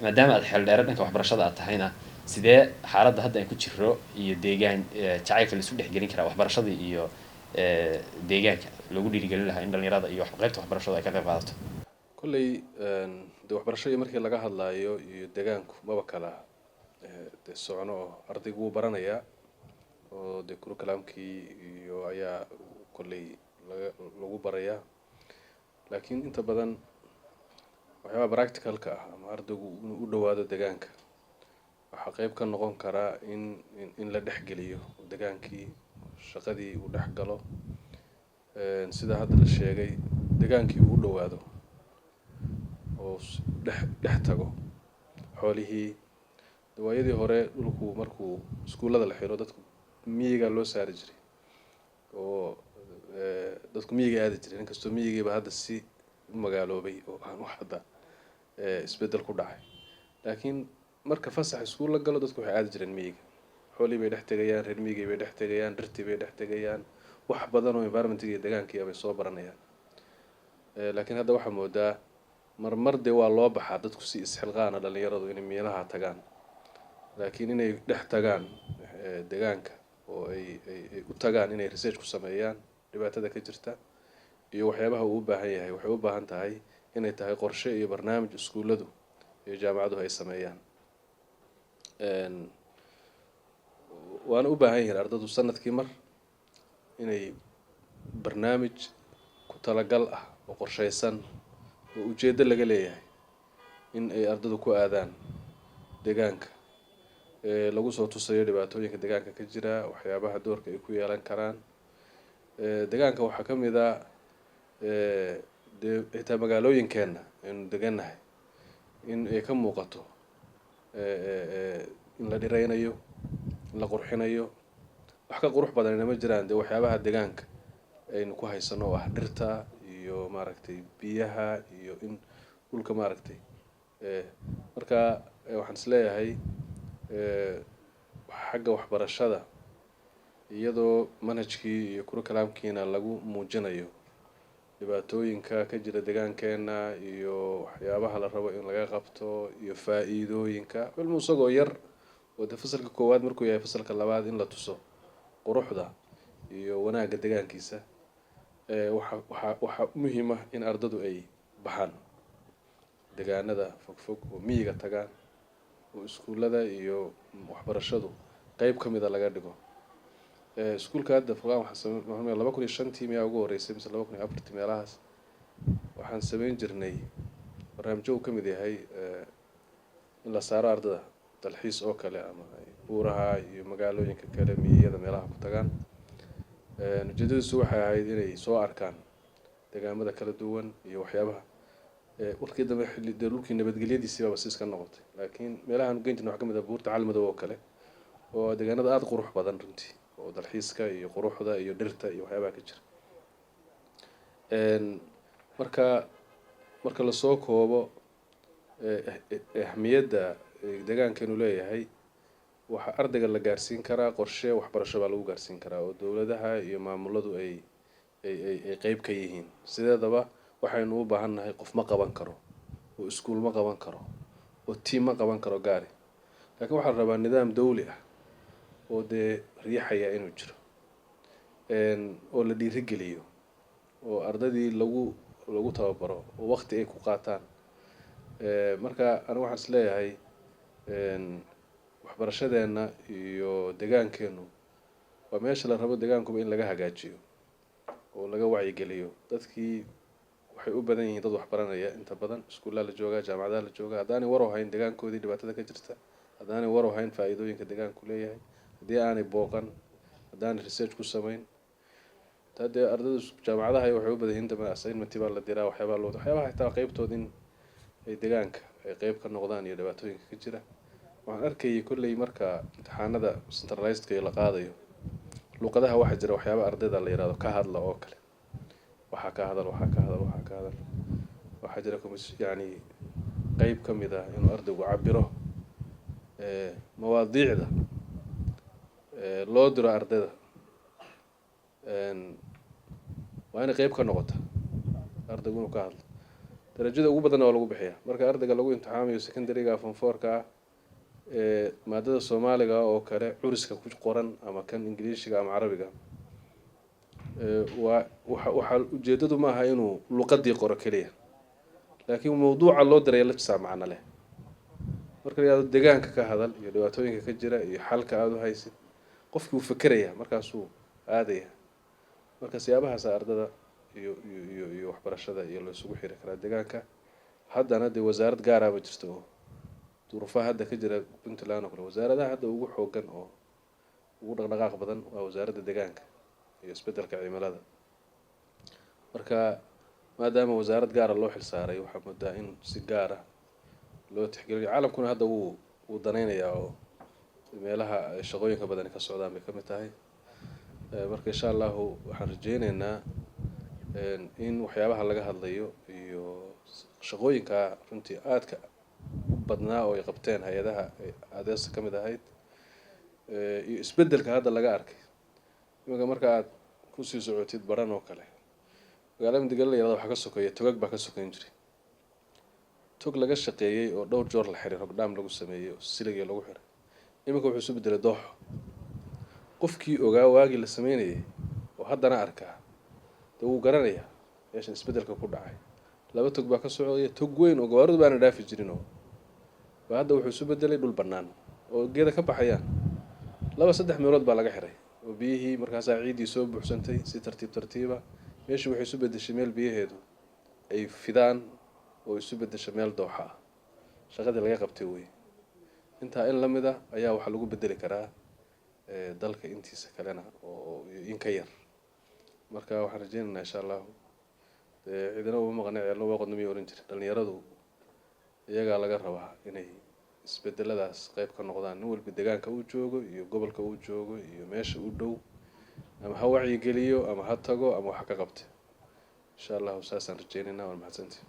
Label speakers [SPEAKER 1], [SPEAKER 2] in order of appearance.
[SPEAKER 1] Maadaama aad xeeldheere dhanka waxbarashada aad tahayna, sidee xaaladda hadda aan ku jiro iyo deegaan jacaylka la isu dhexgelin karaa, waxbarashadii iyo deegaanka lagu dhiirigelin lahaa in dhalinyarada iyo qaybta waxbarashada ay ka qayb qaadato?
[SPEAKER 2] Kolley dee waxbarashadii markii laga hadlaayo iyo deegaanku maba kala dee socno, oo ardaygu wuu baranayaa oo dee curriculumkii iyo ayaa kolley laga lagu barayaa, laakiin inta badan waxyaabaha practicalka ah ama ardaygu inuu u dhawaado deegaanka waxaa qeyb ka noqon karaa in la dhexgeliyo degaankii, shaqadii uu dhex galo, sida hadda la sheegay, degaankii uu u dhawaado oo dhex tago xoolihii. Waayadii hore dhulku markuu iskuullada la xiro, dadku miyiga loo saari jiray oo dadku miyiga aadi jiray, inkastoo miyigiiba hadda si u magaaloobay oo aan wax hadda isbeddel ku dhacay. Laakiin marka fasax iskuul la galo, dadku waxay aadi jireen miyiga, xoolihii bay dhex tegayaan, reer miyigii bay dhex tegayaan, dhirtii bay dhex tegayaan, wax badan oo environmentiga iyo degaankii bay soo baranayaan. Laakiin hadda waxaa moodaa marmar dee waa loo baxaa dadku si isxilqaana, dhalinyaradu inay meelaha tagaan, laakiin inay dhex tagaan deegaanka oo ay u tagaan inay research ku sameeyaan dhibaatada ka jirta iyo waxyaabaha uu u baahan yahay, waxay u baahan tahay inay tahay qorshe iyo barnaamij iskuulladu iyo jaamacaduhu ay sameeyaan. Waana u baahan yihiin ardadu sanadkii mar inay barnaamij ku talagal ah oo qorshaysan oo ujeeddo laga leeyahay in ay ardadu ku aadaan deegaanka, lagu soo tusayo dhibaatooyinka deegaanka ka jira, waxyaabaha doorka ay ku yeelan karaan deegaanka. Waxaa ka mid ah dee xitaa magaalooyinkeenna aynu degannahay in ay ka muuqato in la dhiraynayo, in la qurxinayo. Wax ka qurux badanina ma jiraan dee waxyaabaha deegaanka aynu ku haysano oo ah dhirta iyo maaragtay biyaha iyo in dhulka maaragtay. Marka waxaan is leeyahay xagga waxbarashada, iyadoo manhajkii iyo curriculumkiina lagu muujinayo dhibaatooyinka ka jira deegaankeena iyo waxyaabaha la rabo in laga qabto iyo faa-iidooyinka cilmu, isagoo yar oo dee fasalka koowaad markuu yahay, fasalka labaad in la tuso quruxda iyo wanaagga deegaankiisa. Waxaa muhiim ah in ardadu ay baxaan deegaanada fogfog oo miyiga tagaan oo iskuullada iyo waxbarashadu qeyb ka mida laga dhigo iskuulka. Hadda Fogaan waxaan samey 2005-tii miyaa ugu horreysay mise 2004-tii meelahaas, waxaan sameyn jirnay barnaamijyo uu ka mid yahay in la saaro ardada dalxiis oo kale ama ay buuraha iyo magaalooyinka kale, miyiyada meelaha ku tagaan. Ujeedadiisu waxay ahayd inay soo arkaan deegaamada kala duwan iyo waxyaabaha. Warkii dambe xilli dee dhulkii nabadgelyadiisii baaba siis ka noqotay, laakiin meelahaan geyn jirnay waxaa ka mid ah buurta Calmadow oo kale, oo deegaanada aada qurux badan runtii, oo dalxiiska iyo quruxda iyo dhirta iyo waxyaabaha ka jira. Marka lasoo koobo ahmiyadda deegaankeenu leeyahay, waxaa ardayga la gaarsiin karaa qorshe waxbarasho baa lagu gaarsiin karaa oo dowladaha iyo maamuladu ay qeyb ka yihiin. Sideedaba waxaynu u baahan nahay qof ma qaban karo oo iskuul ma qaban karo oo team ma qaban karo gaari, laakiin waxaa la rabaa nidaam dawli ah oo dee riixaya inuu jiro oo la dhiirigeliyo oo ardadii lagu tababaro oo waqti ay ku qaataan. Marka anigu waxaan is leeyahay waxbarashadeenna iyo deegaankeenu waa meesha la rabo deegaankuba in laga hagaajiyo oo laga wacyigeliyo. Dadkii waxay u badan yihiin dad waxbaranaya, inta badan iskuullaa la joogaa, jaamacadaha la joogaa. Haddaanay war u hayn deegaankoodii dhibaatada ka jirta, haddaanay war u hayn faa'iidooyinka deegaanku leeyahay, haddii aanay booqan, haddaanay research ku samayn, taa dee ardayda jaamacadaha waxay u badan yihiin inta badan assignment baa la diraa, waxyaabaha loo waxyaabaha xitaa qeybtood in ay deegaanka ay qeyb ka noqdaan iyo dhibaatooyinka ka jira. Waxaan arkayay kolley marka imtixaanada centralizedka la qaadayo luqadaha, waxaa jira waxyaaba ardayda la yirahdo ka hadla oo kale, waxaa ka hadal, waxaa ka hadal, waxaa ka hadal. Waxaa jira yacni qeyb ka mid ah inuu ardaygu cabiro mawaadiicda loo diro ardayda. Waa inay qeyb ka noqota ardaygu inuu ka hadlo. Darajada ugu badanna waa lagu bixiyaa marka ardayga lagu imtixaamayo secondaryga form four-ka ah ee maadada Soomaaliga oo kale, curiska ku qoran ama kan Ingiliishiga ama Carabiga. Waa waxaa ujeedadu ma aha inuu luqadii qoro keliya, laakiin mawduuca loo diraya laftisaa macno leh. Marka la yihahdo deegaanka ka hadal iyo dhibaatooyinka ka jira iyo xalka aada u haysid, qofkii wuu fekeraya, markaasuu aadaya. Marka siyaabahaasa ardada iyo waxbarashada iyo la isugu xiri karaa deegaanka. Haddana dee wasaarad gaaraaba jirta oo duruufaha hadda ka jira Puntland oo kale, wasaaradaha hadda ugu xoogan oo ugu dhaqdhaqaaq badan waa Wasaaradda Deegaanka iyo Isbeddelka Cimilada. Marka maadaama wasaarad gaara loo xilsaaray, waxaa moodaa in si gaara loo tixgeliyo. Caalamkuna hadda wuu danaynayaa oo meelaha shaqooyinka badani ka socdaan bay ka mid tahay. Marka insha Allahu waxaan rajeyneynaa in waxyaabaha laga hadlayo iyo shaqooyinka runtii aadka u badnaa oo ay qabteen hay-adaha Adeeso ka mid ahayd iyo isbeddelka hadda laga arkay iminka. Marka aad kusii socotid Baran oo kale, magaalada Midigale la yirahdo, waxaa ka sokeeya togag baa ka sokeyn jiray. Tog laga shaqeeyey oo dhowr joor la xiray, rock dam lagu sameeyey oo siligii lagu xiray, iminka wuxuu isu bedelay dooxo. Qofkii ogaa waagii la sameynayay oo haddana arkaa dee wuu garanayaa meeshan isbeddelka ku dhacay. Laba tog baa ka socdaya, tog weyn oo gawaaridu baana dhaafi jirin oo baa hadda wuxuu isu bedelay dhul bannaan oo geeda ka baxayaan. Laba saddex meelood baa laga xiray oo biyihii markaasaa ciiddii soo buuxsantay si tartiib tartiiba. Meeshii waxay isu bedeshay meel biyaheedu ay fidaan oo isu bedesha meel dooxa ah. Shaqadii laga qabtay wey. Intaa in lamid a ayaa waxaa lagu bedeli karaa dalka intiisa kalena oo in ka yar. Marka waxaan rajeynaynaa insha Allahu, dee cidina uma maqna, ceelna waa qodna miyay ohan jira. Dhalinyaradu iyagaa laga rabaa inay isbedeladaas qeyb ka noqdaan, nin walba deegaanka uu joogo iyo gobolka uu joogo iyo meesha u dhow, ama ha wacyigeliyo ama ha tago ama wax ka qabta. Insha Allahu saasaan rajeynaynaa. Waa mahadsantii.